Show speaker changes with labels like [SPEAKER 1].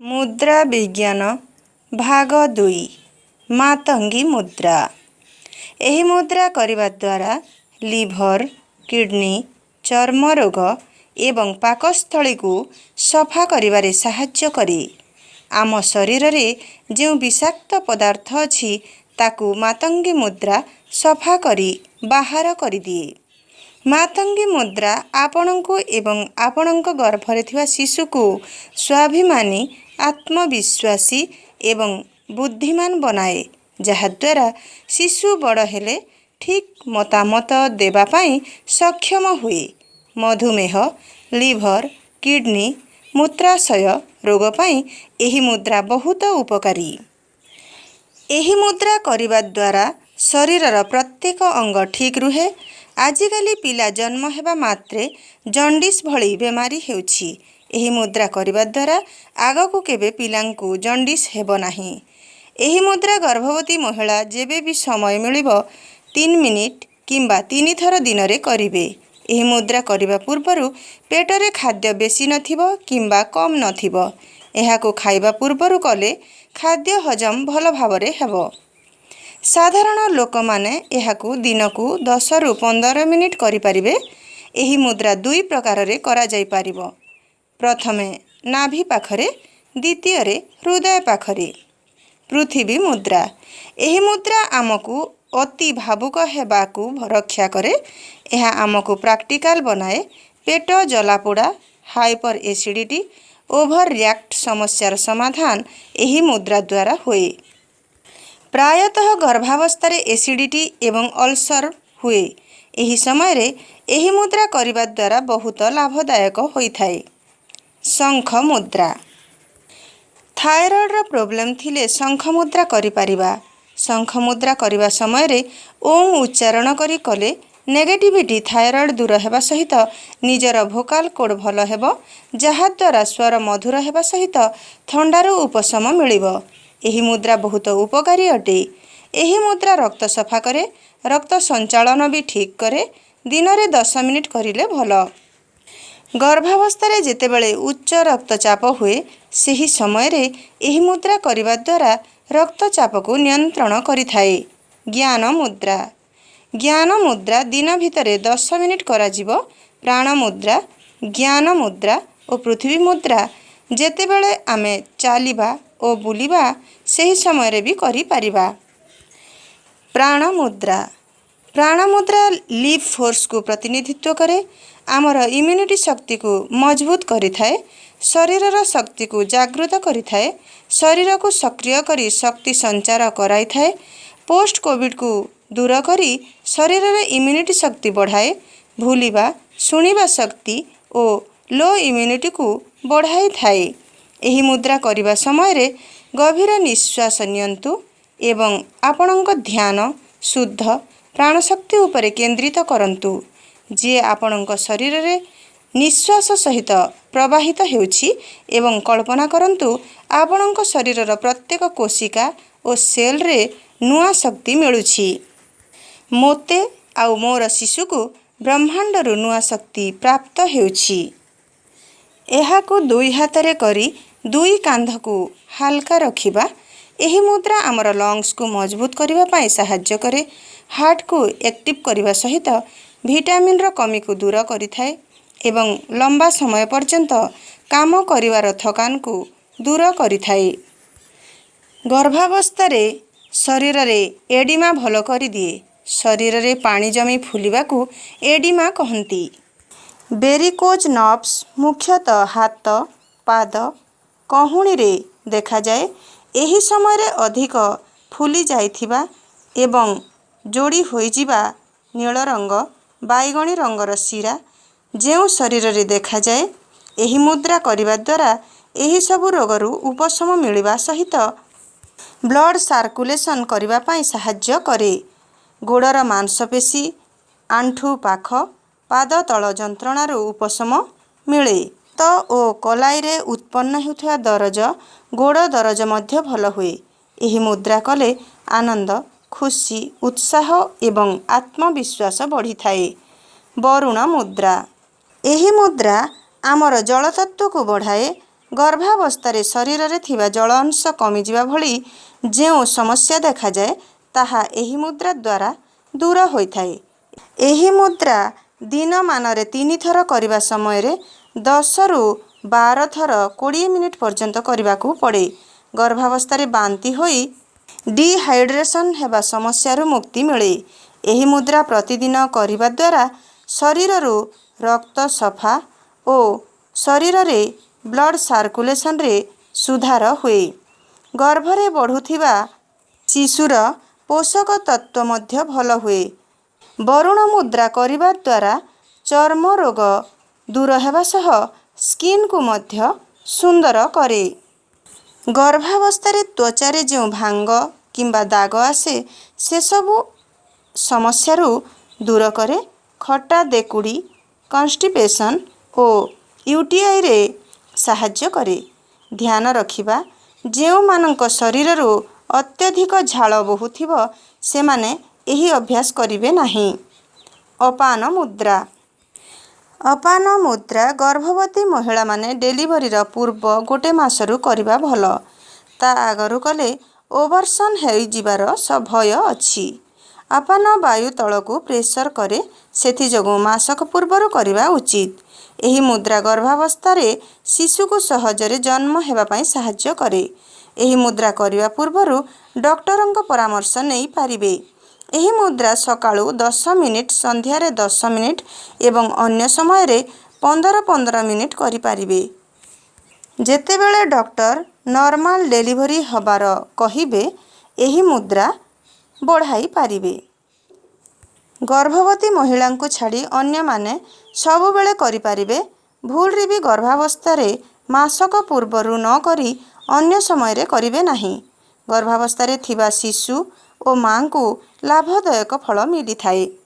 [SPEAKER 1] ମୁଦ୍ରା ବିଜ୍ଞାନ ଭାଗ 2, ମାତଙ୍ଗୀ ମୁଦ୍ରା। ଏହି ମୁଦ୍ରା କରିବା ଦ୍ୱାରା ଲିଭର, କିଡ଼ନୀ, ଚର୍ମ ରୋଗ ଏବଂ ପାକସ୍ଥଳୀକୁ ସଫା କରିବାରେ ସାହାଯ୍ୟ କରେ। ଆମ ଶରୀରରେ ଯେଉଁ ବିଷାକ୍ତ ପଦାର୍ଥ ଅଛି, ତାକୁ ମାତଙ୍ଗୀ ମୁଦ୍ରା ସଫା କରି ବାହାର କରିଦିଏ। ମାତଙ୍ଗୀ ମୁଦ୍ରା ଆପଣଙ୍କୁ ଏବଂ ଆପଣଙ୍କ ଗର୍ଭରେ ଥିବା ଶିଶୁକୁ ସ୍ୱାଭିମାନୀ, ଆତ୍ମବିଶ୍ୱାସୀ ଏବଂ ବୁଦ୍ଧିମାନ ବନାଏ, ଯାହାଦ୍ୱାରା ଶିଶୁ ବଡ଼ ହେଲେ ଠିକ୍ ମତାମତ ଦେବା ପାଇଁ ସକ୍ଷମ ହୁଏ। ମଧୁମେହ, ଲିଭର, କିଡ଼ନୀ, ମୂତ୍ରାଶୟ ରୋଗ ପାଇଁ ଏହି ମୁଦ୍ରା ବହୁତ ଉପକାରୀ। ଏହି ମୁଦ୍ରା କରିବା ଦ୍ୱାରା ଶରୀରର ପ୍ରତ୍ୟେକ ଅଙ୍ଗ ଠିକ୍ ରୁହେ। ଆଜିକାଲି ପିଲା ଜନ୍ମ ହେବା ମାତ୍ରେ ଜଣ୍ଡିସ୍ ଭଳି ବେମାରୀ ହେଉଛି। ଏହି ମୁଦ୍ରା କରିବା ଦ୍ୱାରା ଆଗକୁ କେବେ ପିଲାଙ୍କୁ ଜଣ୍ଡିସ୍ ହେବ ନାହିଁ। ଏହି ମୁଦ୍ରା ଗର୍ଭବତୀ ମହିଳା ଯେବେ ବି ସମୟ ମିଳିବ, 3 ମିନିଟ୍ କିମ୍ବା ତିନିଥର ଦିନରେ କରିବେ। ଏହି ମୁଦ୍ରା କରିବା ପୂର୍ବରୁ ପେଟରେ ଖାଦ୍ୟ ବେଶୀ ନଥିବ କିମ୍ବା କମ୍ ନଥିବ। ଏହାକୁ ଖାଇବା ପୂର୍ବରୁ କଲେ ଖାଦ୍ୟ ହଜମ ଭଲ ଭାବରେ ହେବ। ସାଧାରଣ ଲୋକମାନେ ଏହାକୁ ଦିନକୁ 10ରୁ 15 ମିନିଟ୍ କରିପାରିବେ। ଏହି ମୁଦ୍ରା ଦୁଇ ପ୍ରକାରରେ କରାଯାଇପାରିବ। ପ୍ରଥମେ ନାଭି ପାଖରେ, ଦ୍ୱିତୀୟରେ ହୃଦୟ ପାଖରେ। ପୃଥିବୀ ମୁଦ୍ରା। ଏହି ମୁଦ୍ରା ଆମକୁ ଅତି ଭାବୁକ ହେବାକୁ ରକ୍ଷା କରେ। ଏହା ଆମକୁ ପ୍ରାକ୍ଟିକାଲ ବନାଏ। ପେଟ ଜଳାପୋଡ଼ା, ହାଇପର ଏସିଡ଼ିଟି, ଓଭର ରିଆକ୍ଟ ସମସ୍ୟାର ସମାଧାନ ଏହି ମୁଦ୍ରା ଦ୍ୱାରା ହୁଏ। ପ୍ରାୟତଃ ଗର୍ଭାବସ୍ଥାରେ ଏସିଡ଼ିଟି ଏବଂ ଅଲସର ହୁଏ। ଏହି ସମୟରେ ଏହି ମୁଦ୍ରା କରିବା ଦ୍ୱାରା ବହୁତ ଲାଭଦାୟକ ହୋଇଥାଏ। ଶଙ୍ଖ ମୁଦ୍ରା। ଥାଇରଏଡ଼ର ପ୍ରୋବ୍ଲେମ୍ ଥିଲେ ଶଙ୍ଖ ମୁଦ୍ରା କରିପାରିବା। ଶଙ୍ଖ ମୁଦ୍ରା କରିବା ସମୟରେ ଓଁ ଉଚ୍ଚାରଣ କରି କଲେ ନେଗେଟିଭିଟି ଥାଇରଏଡ଼ ଦୂର ହେବା ସହିତ ନିଜର ଭୋକାଲ କର୍ଡ଼ ଭଲ ହେବ, ଯାହାଦ୍ୱାରା ସ୍ୱର ମଧୁର ହେବା ସହିତ ଥଣ୍ଡାରୁ ଉପଶମ ମିଳିବ। ଏହି ମୁଦ୍ରା ବହୁତ ଉପକାରୀ ଅଟେ। ଏହି ମୁଦ୍ରା ରକ୍ତ ସଫା କରେ, ରକ୍ତ ସଞ୍ଚାଳନ ବି ଠିକ୍ କରେ। ଦିନରେ 10 ମିନିଟ୍ କରିଲେ ଭଲ। ଗର୍ଭାବସ୍ଥାରେ ଯେତେବେଳେ ଉଚ୍ଚ ରକ୍ତଚାପ ହୁଏ, ସେହି ସମୟରେ ଏହି ମୁଦ୍ରା କରିବା ଦ୍ୱାରା ରକ୍ତଚାପକୁ ନିୟନ୍ତ୍ରଣ କରିଥାଏ। ଜ୍ଞାନ ମୁଦ୍ରା। ଜ୍ଞାନ ମୁଦ୍ରା ଦିନ ଭିତରେ 10 ମିନିଟ୍ କରାଯିବ। ପ୍ରାଣ ମୁଦ୍ରା, ଜ୍ଞାନ ମୁଦ୍ରା ଓ ପୃଥିବୀ ମୁଦ୍ରା ଯେତେବେଳେ ଆମେ ଚାଲିବା ଓ ବୁଲିବା, ସେହି ସମୟରେ ବି କରିପାରିବା। ପ୍ରାଣ ମୁଦ୍ରା। ପ୍ରାଣ ମୁଦ୍ରା ଲାଇଫ୍ ଫୋର୍ସକୁ ପ୍ରତିନିଧିତ୍ୱ କରେ। ଆମର ଇମ୍ୟୁନିଟି ଶକ୍ତିକୁ ମଜବୁତ କରିଥାଏ। ଶରୀରର ଶକ୍ତିକୁ ଜାଗୃତ କରିଥାଏ। ଶରୀରକୁ ସକ୍ରିୟ କରି ଶକ୍ତି ସଞ୍ଚାର କରାଇଥାଏ। ପୋଷ୍ଟ କୋଭିଡ଼କୁ ଦୂର କରି ଶରୀରରେ ଇମ୍ୟୁନିଟି ଶକ୍ତି ବଢ଼ାଏ। ଭୁଲିବା, ଶୁଣିବା ଶକ୍ତି ଓ ଲୋ ଇମ୍ୟୁନିଟିକୁ ବଢ଼ାଇଥାଏ। ଏହି ମୁଦ୍ରା କରିବା ସମୟରେ ଗଭୀର ନିଶ୍ୱାସ ନିଅନ୍ତୁ ଏବଂ ଆପଣଙ୍କ ଧ୍ୟାନ ଶୁଦ୍ଧ ପ୍ରାଣଶକ୍ତି ଉପରେ କେନ୍ଦ୍ରିତ କରନ୍ତୁ, ଯିଏ ଆପଣଙ୍କ ଶରୀରରେ ନିଶ୍ୱାସ ସହିତ ପ୍ରବାହିତ ହେଉଛି ଏବଂ କଳ୍ପନା କରନ୍ତୁ, ଆପଣଙ୍କ ଶରୀରର ପ୍ରତ୍ୟେକ କୋଶିକା ଓ ସେଲରେ ନୂଆ ଶକ୍ତି ମିଳୁଛି। ମୋତେ ଆଉ ମୋର ଶିଶୁକୁ ବ୍ରହ୍ମାଣ୍ଡରୁ ନୂଆ ଶକ୍ତି ପ୍ରାପ୍ତ ହେଉଛି। ଏହାକୁ ଦୁଇ ହାତରେ କରି ଦୁଇ କାନ୍ଧକୁ ହାଲକା ରଖିବା। ଏହି ମୁଦ୍ରା ଆମର ଲଙ୍ଗସକୁ ମଜବୁତ କରିବା ପାଇଁ ସାହାଯ୍ୟ କରେ। ହାର୍ଟକୁ ଆକ୍ଟିଭ୍ କରିବା ସହିତ ଭିଟାମିନର କମିକୁ ଦୂର କରିଥାଏ ଏବଂ ଲମ୍ବା ସମୟ ପର୍ଯ୍ୟନ୍ତ କାମ କରିବାର ଥକାନକୁ ଦୂର କରିଥାଏ। ଗର୍ଭାବସ୍ଥାରେ ଶରୀରରେ ଏଡ଼ିମା ଭଲ କରିଦିଏ। ଶରୀରରେ ପାଣି ଜମି ଫୁଲିବାକୁ ଏଡ଼ିମା କହନ୍ତି। ଭେରିକୋଜ୍ ନର୍ଭସ୍ ମୁଖ୍ୟତଃ ହାତ, ପାଦ, କହୁଣୀରେ ଦେଖାଯାଏ। ଏହି ସମୟରେ ଅଧିକ ଫୁଲି ଯାଇଥିବା ଏବଂ ଯୋଡ଼ି ହୋଇଯିବା ନୀଳ ରଙ୍ଗ, ବାଇଗଣୀ ରଙ୍ଗର ଶିରା ଯେଉଁ ଶରୀରରେ ଦେଖାଯାଏ, ଏହି ମୁଦ୍ରା କରିବା ଦ୍ୱାରା ଏହିସବୁ ରୋଗରୁ ଉପଶମ ମିଳିବା ସହିତ ବ୍ଲଡ଼ ସାର୍କୁଲେସନ୍ କରିବା ପାଇଁ ସାହାଯ୍ୟ କରେ। ଗୋଡ଼ର ମାଂସପେଶୀ, ଆଣ୍ଠୁ ପାଖ, ପାଦ ତଳ ଯନ୍ତ୍ରଣାରୁ ଉପଶମ ମିଳେ। ହାତ ଓ କଲାଇରେ ଉତ୍ପନ୍ନ ହେଉଥିବା ଦରଜ, ଗୋଡ଼ ଦରଜ ମଧ୍ୟ ଭଲ ହୁଏ। ଏହି ମୁଦ୍ରା କଲେ ଆନନ୍ଦ, ଖୁସି, ଉତ୍ସାହ ଏବଂ ଆତ୍ମବିଶ୍ୱାସ ବଢ଼ିଥାଏ। ବରୁଣ ମୁଦ୍ରା। ଏହି ମୁଦ୍ରା ଆମର ଜଳତତ୍ତ୍ୱକୁ ବଢ଼ାଏ। ଗର୍ଭାବସ୍ଥାରେ ଶରୀରରେ ଥିବା ଜଳ ଅଂଶ କମିଯିବା ଭଳି ଯେଉଁ ସମସ୍ୟା ଦେଖାଯାଏ, ତାହା ଏହି ମୁଦ୍ରା ଦ୍ୱାରା ଦୂର ହୋଇଥାଏ। ଏହି ମୁଦ୍ରା ଦିନମାନରେ 3 ଥର କରିବା ସମୟରେ 10ରୁ 12 ଥର 20 ମିନିଟ୍ ପର୍ଯ୍ୟନ୍ତ କରିବାକୁ ପଡ଼େ। ଗର୍ଭାବସ୍ଥାରେ ବାନ୍ତି ହୋଇ ଡିହାଇଡ୍ରେସନ୍ ହେବା ସମସ୍ୟାରୁ ମୁକ୍ତି ମିଳେ। ଏହି ମୁଦ୍ରା ପ୍ରତିଦିନ କରିବା ଦ୍ୱାରା ଶରୀରରୁ ରକ୍ତ ସଫା ଓ ଶରୀରରେ ବ୍ଲଡ଼ ସାର୍କୁଲେସନରେ ସୁଧାର ହୁଏ। ଗର୍ଭରେ ବଢ଼ୁଥିବା ଶିଶୁର ପୋଷକ ତତ୍ତ୍ୱ ମଧ୍ୟ ଭଲ ହୁଏ। ବରୁଣ ମୁଦ୍ରା କରିବା ଦ୍ୱାରା ଚର୍ମ ରୋଗ ଦୂର ହେବା ସହ ସ୍କିନ୍କୁ ମଧ୍ୟ ସୁନ୍ଦର କରେ। ଗର୍ଭାବସ୍ଥାରେ ତ୍ୱଚାରେ ଯେଉଁ ଭାଙ୍ଗ କିମ୍ବା ଦାଗ ଆସେ, ସେସବୁ ସମସ୍ୟାରୁ ଦୂର କରେ। ଖଟା ଦେକୁଡ଼ି, କନଷ୍ଟିପେସନ୍ ଓ ୟୁଟିଆଇରେ ସାହାଯ୍ୟ କରେ। ଧ୍ୟାନ ରଖିବା, ଯେଉଁମାନଙ୍କ ଶରୀରରୁ ଅତ୍ୟଧିକ ଝାଳ ବୋହୁଥିବ, ସେମାନେ ଏହି ଅଭ୍ୟାସ କରିବେ ନାହିଁ। ଅପାନ ମୁଦ୍ରା। ଅପାନ ମୁଦ୍ରା ଗର୍ଭବତୀ ମହିଳାମାନେ ଡେଲିଭରିର ପୂର୍ବ ଗୋଟେ ମାସରୁ କରିବା ଭଲ। ତା ଆଗରୁ କଲେ ଅବର୍ସନ୍ ହୋଇଯିବାର ଭୟ ଅଛି। ଅପାନ ବାୟୁ ତଳକୁ ପ୍ରେସର କରେ, ସେଥିଯୋଗୁଁ ମାସକ ପୂର୍ବରୁ କରିବା ଉଚିତ। ଏହି ମୁଦ୍ରା ଗର୍ଭାବସ୍ଥାରେ ଶିଶୁକୁ ସହଜରେ ଜନ୍ମ ହେବା ପାଇଁ ସାହାଯ୍ୟ କରେ। ଏହି ମୁଦ୍ରା କରିବା ପୂର୍ବରୁ ଡକ୍ଟରଙ୍କ ପରାମର୍ଶ ନେଇପାରିବେ। ଏହି ମୁଦ୍ରା ସକାଳୁ 10 ମିନିଟ୍, ସନ୍ଧ୍ୟାରେ 10 ମିନିଟ୍ ଏବଂ ଅନ୍ୟ ସମୟରେ 15 15 ମିନିଟ୍ କରିପାରିବେ। ଯେତେବେଳେ ଡକ୍ଟର ନର୍ମାଲ ଡେଲିଭରି ହେବାର କହିବେ, ଏହି ମୁଦ୍ରା ବଢ଼ାଇ ପାରିବେ। ଗର୍ଭବତୀ ମହିଳାଙ୍କୁ ଛାଡ଼ି ଅନ୍ୟମାନେ ସବୁବେଳେ କରିପାରିବେ। ଭୁଲରେ ବି ଗର୍ଭାବସ୍ଥାରେ ମାସକ ପୂର୍ବରୁ ନ କରି ଅନ୍ୟ ସମୟରେ କରିବେ ନାହିଁ। ଗର୍ଭାବସ୍ଥାରେ ଥିବା ଶିଶୁ ଓ ମା'ଙ୍କୁ ଲାଭଦାୟକ ଫଳ ମିଳିଥାଏ।